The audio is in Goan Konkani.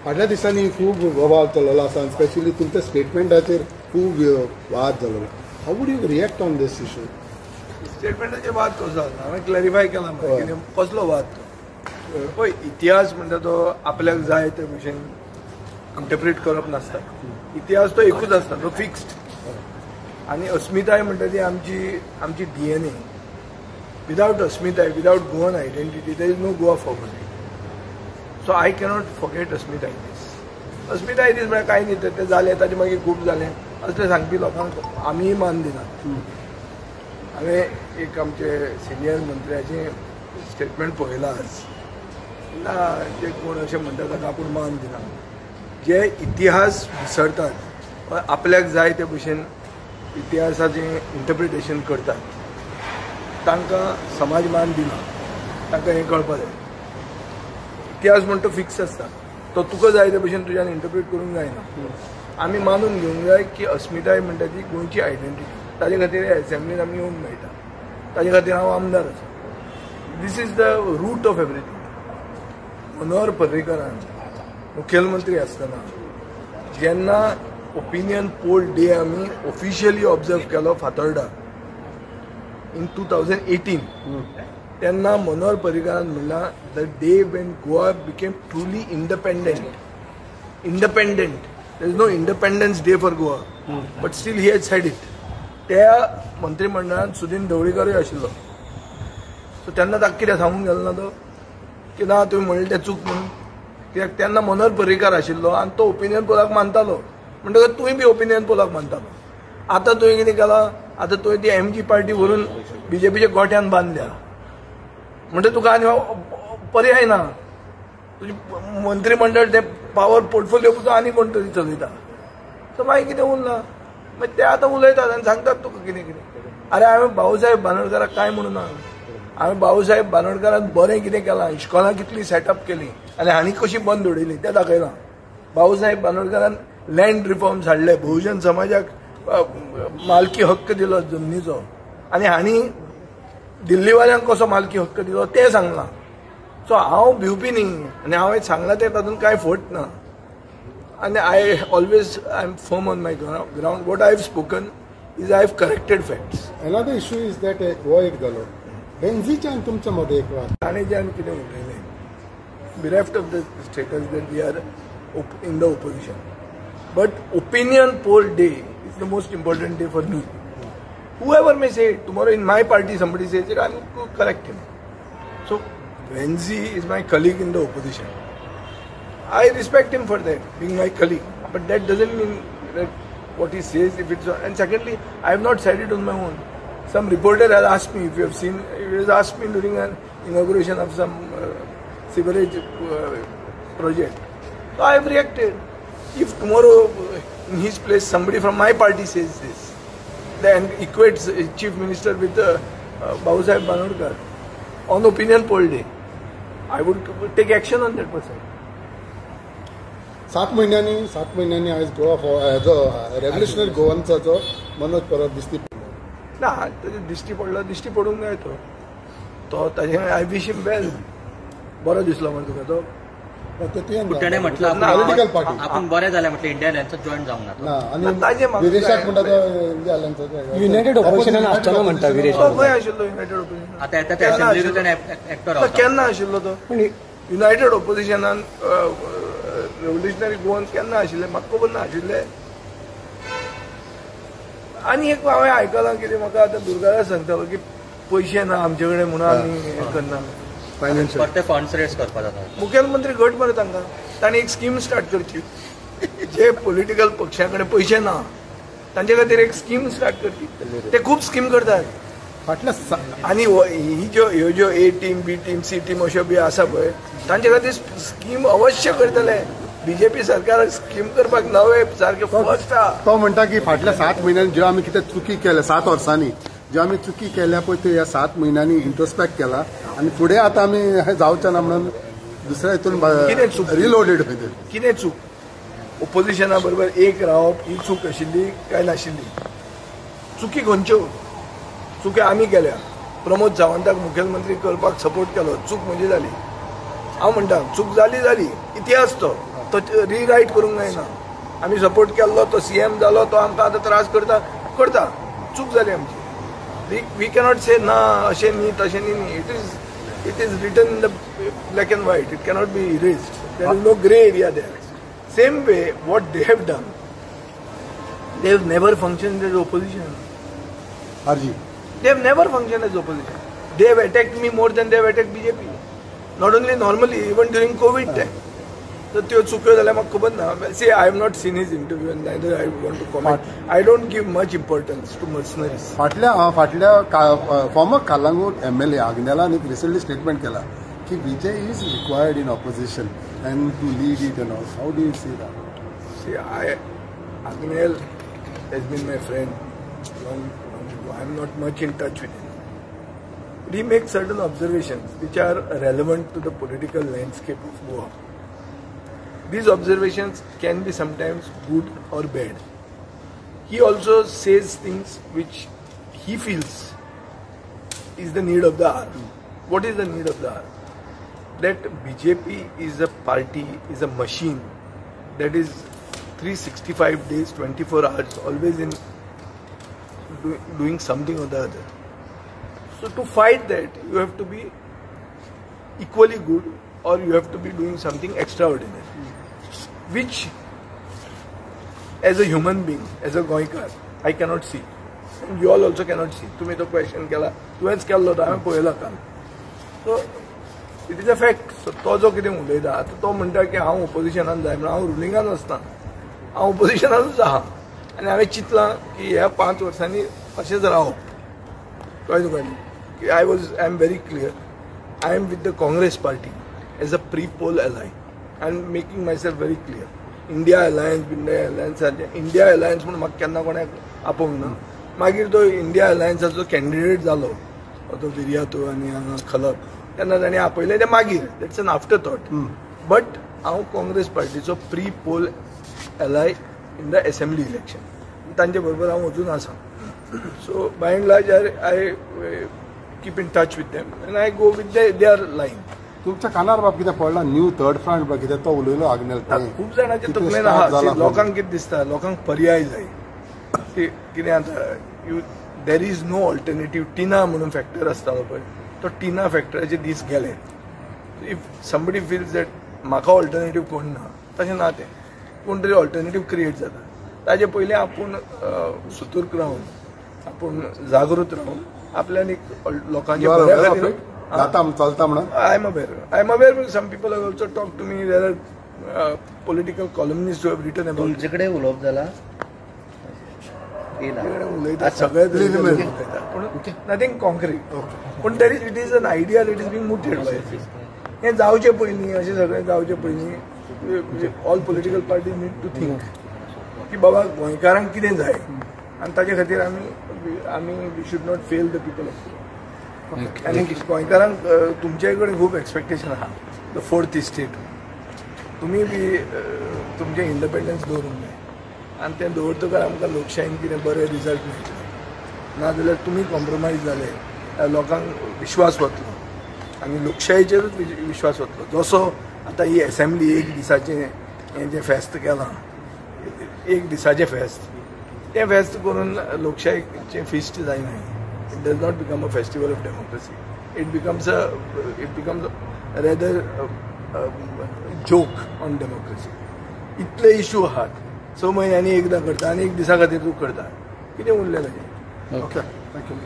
फाटल्या दिसांनी खूब बोवाळ चललेलो आसा, स्पेशली तुमच्या स्टेटमेंटाचेर खूब वाद जालो. How would you react on this issue? स्टेटमेंटाचेर वाद कसो जाला हांवें क्लॅरिफाय केला कितें कसलो वाद तो. पळय, इतिहास म्हणटा तो आपल्याक जाय ते भशेन इंटरप्रीट करप नासता. इतिहास तो एकूच आसता, तो फिक्स्ड. आनी अस्मिताय म्हणटा ती आमची आमची DNA. Without अस्मिताय, without Goan identity, there is no Goa forward. So I cannot forget अस्मिताय दीस. अस्मिताय दीस म्हळ्यार कांय न्ही, तें जालें ताजे मागीर खूब जालें असलें सांगपी लोकांक आमीय मान दिनात. हांवें एक आमचे सिनियर मंत्र्याचें स्टेटमेंट पळयलां आज, ना जे कोण अशें म्हणटा ताका आपूण मान दिना. जे इतिहास विसरतात, आपल्याक जाय ते भशेन इतिहासाचें इंटरप्रिटेशन करतात, तांकां समाज मान दिना. तांकां हें कळपाक जाय, इतिहास म्हण तो फिक्स आसता, तो तुका जाय ते भशेन तुज्यान इंटरप्रीट करूंक जायना. आमी मानून घेवंक जाय की अस्मिताय म्हणटा ती गोंयची आयडेंटिटी. ताजे खातीर एसेंब्लीन आमी येवंक मेळटा, ताजे खातीर हांव आमदार आसा. This is the root of everything. Manohar पर्रीकरान मुखेलमंत्री आसतना जेन्ना ओपिनियन पोल डे आमी ऑफिशियली ऑब्जर्व केलो फातोर्डा इन 2018, तेन्ना मनोहर पर्रीकरान म्हणलां, the day when Goa became truly independent. Independent, there is no independence day for Goa, but still he had said it. त्या मंत्रिमंडळान सुदीन ढवळीकरूय आशिल्लो. सो तेन्ना ताका कितें सांगूंक गेलो ना तो की ना तुवें म्हणलें तें चूक म्हणून, कित्याक तेन्ना मनोहर पर्रीकार आशिल्लो आनी तो ओपिनियन पोलाक मानतालो, म्हणटकच तुवें बी ओपिनियन पोलाक मानतालो. आतां तुवें कितें केलां, आतां तुवें ती एमजी पार्टी व्हरून बीजेपीच्या गोट्यान बांदल्या, म्हणटा तुका आनी पर्याय ना. तुजें मंत्रिमंडळ तें पावर पोर्टफोलियो तुजो आनी कोण तरी चलयता. सो मागीर कितें उरलां, मागीर ते आतां उलयतात आनी सांगतात तुका कितें कितें. अरे हांवें भाऊसाहेब बांदोडकाराक कांय म्हणूं ना. हांवें भाऊसाहेब बांदोडकारान बरें कितें केलां, इश्कोलां कितलीं सेटअप केलीं आनी हांणी कशी बंद उडयली तें दाखयलां. भाऊसाहेब बांदोडकारान लँड रिफॉर्म्स हाडले, बहुजन समाजाक मालकी हक्क दिलो जमनीचो, आनी हांणी दिल्लीवाल्यांक कसो मालकी हक्क दिलो तें सांगलां. सो हांव भिवपी न्ही आनी हांवें सांगलां तें तातूंत कांय फट ना. आनी I always I am firm on my ground. What I have spoken is I have corrected facts. Another issue is that हो एक जालो बेन्झीच्यान तुमच्या मदें एक वाद ताणें ज्यान कितें उलयलें, bereft of the status that we are in the opposition, but opinion poll day is the most important day for me. Whoever may say it, tomorrow in my party somebody says it, I will correct him. So Venzi is my colleague in the opposition. I respect him for that, being my colleague. But that doesn't mean that what he says, if it's... And secondly, I have not said it on my own. Some reporter has asked me, if you have seen, he has asked me during an inauguration of some sewerage project. So I have reacted. If tomorrow in his place somebody from my party says this, then equates Chief Minister with Bhausaheb Bandodkar on opinion poll day, I would take action on that person. 7 म्हयन्यांनी आयज गोवा हेजो रेव्होल्युशनरी गोवन्साचो मनोज परब दिश्टी पडलो ना. ताजें दिश्टी पडलो, दिश्टी पडूंक जाय तो तो ताजें I wish him वेल. बरो दिसलो मरे तुका तो. ताणें म्हटलं आपूण बरें जालें म्हटलें इंडिया अलायन्सात जॉयन जावंक ना. विरेशाक म्हणटा तो इंडिया अलायन्साचो युनायटेड ऑपोजिशनान आसतना म्हणटा विरेश खंय आशिल्लो युनायटेड ऑपोजिशन आतां येता ते असेंब्लीर ताणें एकटो रावता. केन्ना आशिल्लो तो युनायटेड ऑपोजिशनान? रेव्होल्युशनरी गोवन्स केन्ना आशिल्ले म्हाका खबर ना आशिल्ले. आनी एक हांवें आयकलां कितें, म्हाका आतां दुर्गादास सांगतालो की पयशे ना आमचे कडेन म्हणून आमी हें करना, परते फंड्स रेज करपाक जाता. मुखेलमंत्री घट मरे तांकां, तांणी एक स्कीम स्टार्ट करची, जे पॉलिटिकल पक्षां कडेन पयशे ना तांचे खातीर एक स्कीम स्टार्ट करची. ते खूब स्कीम करतात फाटल्या. आनी ही ज्यो ह्यो ज्यो A team, B team, C team अश्यो बी आसा पळय, तांचे खातीर स्कीम अवश्य करतले. बीजेपी सरकार स्कीम करपाक नवे सारके फर्स्ट आहा. तो म्हणटा की फाटल्या 7 म्हयन्यांनी ज्यो आमी कितें चुकी केल्या, 7 वर्सांनी ज्यो आमी चुकी केल्या पळय त्यो ह्या 7 म्हयन्यांनी इंट्रोस्पेक्ट केला आनी फुडें आतां आमी हें जावचें ना म्हणून दुसऱ्या हितून रिलोडेड. कितें चूक? ओपोजिशना बरोबर एक रावप ही चूक आशिल्ली काय नाशिल्ली? चुकी खंयच्यो? चुकी आमी केल्या. प्रमोद सावंताक मुखेलमंत्री करपाक सपोर्ट केलो, चूक म्हणजे जाली. हांव म्हणटा चूक जाली जाली, इतिहास तो. तो रिरायट करूंक जायना. आमी सपोर्ट केल्लो तो सीएम जालो, तो आमकां आतां त्रास करता करता, चूक जाली आमची. We cannot से ना अशें न्ही तशें न्ही. It is written in the black and white, it cannot be erased. There is no grey area there. Same way what they have done, they have never function as opposition. RG they have never function as opposition. They have attacked me more than they have attacked BJP. Not only normally, even during COVID time. So त्यो चुक्यो जाल्यार म्हाका खबर ना. See, I have not seen his interview and neither I want to comment. I don't give much importance to mercenaries. फाटल्या फाटल्या फॉर्मर कालांगूट एमएलए आग्नेलान एक रिसंटली स्टेटमेंट केला की Vijay is required in opposition and to lead it and all. How do you see that? See, Agnel has been my friend long ago. I am not much in touch with him. But he makes certain observations which are relevant to the political landscape of Goa. These observations can be sometimes good or bad. He also says things which he feels is the need of the hour. What is the need of the hour? That BJP is a party, is a machine that is 365 days, 24 hours, always in doing something or the other. So to fight that, you have to be equally good or you have to be doing something extraordinary, which as a human being, as a Goenkar, I cannot see. And you all also cannot see. तुम्ही तो क्वेश्चन केला, तुवेंच केल्लो तो, हांवें पळयला काल. So it is a fact. So तो जो कितें उलयता आतां, तो म्हणटा की हांव ओपोजिशनान जाय, म्हणून हांव रुलिंगान वचना, हांव ओपोजिशनानूच आहा. आनी हांवें चिंतलां की ह्या 5 वर्सांनी अशेंच रावप. कळ्ळें तुका न्ही? की I am very clear, I am with the Congress party as a pre poll ally. I am making myself very clear. India alliance, India alliance, India alliance म्हूण म्हाका केन्ना कोणाक आपोवंक ना. मागीर तो इंडिया अलायन्साचो कॅन्डिडेट जालो तो विरियातो आनी हांगा खलप, तेन्ना ताणें आपयलें तें मागीर, that's an after thought. But हांव Congress पार्टीचो pre poll ally in the assembly election, तांचे बरोबर हांव अजून आसा. So by and large I keep in touch with them and I go with their line. तुमच्या कानार बाब कितें पडला न्यू थर्ड फ्रंट बाब कितें तो उलयलो आग्नेल? खूब जाणांचे तकलेन आहा, लोकांक कितें दिसता, लोकांक पर्याय जाय. कितें आतां you there is no alternative. टिना म्हणून फॅक्टर आसतालो पळय, तो टिना फॅक्टराचे दीस गेले. If somebody feels that म्हाका ऑल्टरनेटीव कोण ना, तशें ना, तें कोण तरी ऑल्टरनेटीव क्रिएट जाता. ताजे पयलीं आपूण सुतूर्क रावन, आपूण जागृत रावन आपल्यान एक लोकांचे बऱ्या खातीर चलता म्हणून. I am aware. I am aware because some people have also talked to me. There are political columnists who have written about. तुमचे कडेन उलोवप जाला? उलयता सगळे उलयता, पूण नथींग कॉन्क्रीट. पूण there is, it is an idea that is being mooted by. हें जावचें पयलीं, अशें सगळें जावचें पयलीं all political parties need to think की बाबा गोंयकारांक कितें जाय आनी ताजे खातीर आमी आमी we should not fail the people of. आनी गोंयकारांक तुमचे कडेन खूब एक्सपेक्टेशन आहा. The fourth state तुमी बी तुमचें इंडिपेंडन्स दवरूंक जाय आनी तें दवरतकच आमकां लोकशायेन कितें बरें रिजल्ट मेळटले. ना जाल्यार तुमी कॉम्प्रोमायज जाले, लोकांक विश्वास वतलो आनी लोकशायेचेरूच विश्वास वतलो. जसो आतां ही एसेंब्ली एक दिसाचें हें जें फेस्त केलां, एक दिसाचें फेस्त, तें फेस्त करून लोकशायेचें फिस्ट जायना. It does not become a festival of democracy. It becomes rather a joke on democracy. इतले इशू आहात, 6 म्हयन्यांनी एकदां करता आनी एक दिसा खातीर तूं करता, कितें उरलें ताजें? Okay, thank you.